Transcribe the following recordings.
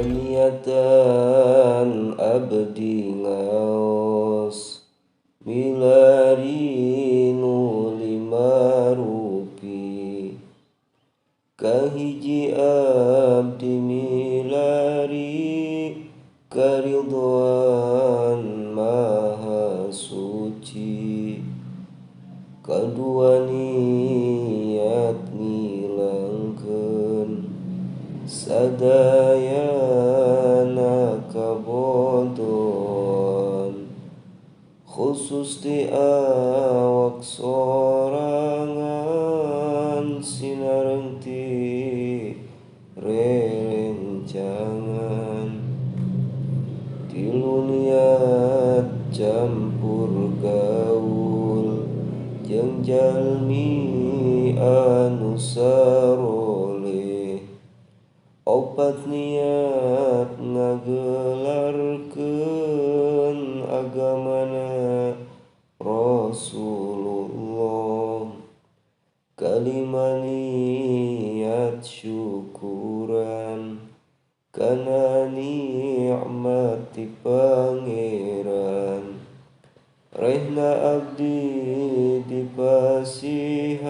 Niatan abdi ngaos milari nu lima rupi kahiji abdi milari karidhoan maha suci kadua niat ngilangkeun sadayana kabodohan khusus di awak sorangan sinareng ti rerencangan tilu niat campur gaul jeung jalmi anu saroleh opat niat ngagelarkeun agamana Rasulullah kalima niat syukuran kana nikmat ti Pangeran rehna abdi dipasihan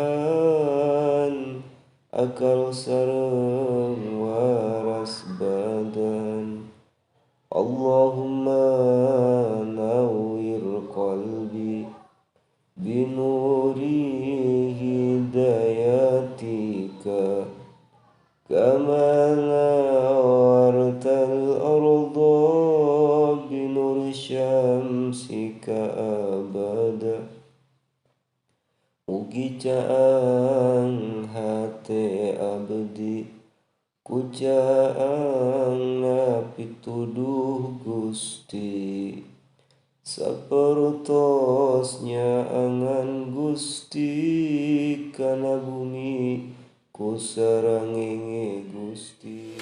akal sareng waras badan. Allahumma nawwir qalbi binuri hidayatika kama nawwartal arda binuri syamsika abada. Mugi caang hate abdi ku caangna pituduh Gusti sapertos nyaangan Gusti kana bumi ku sarangenge Gusti.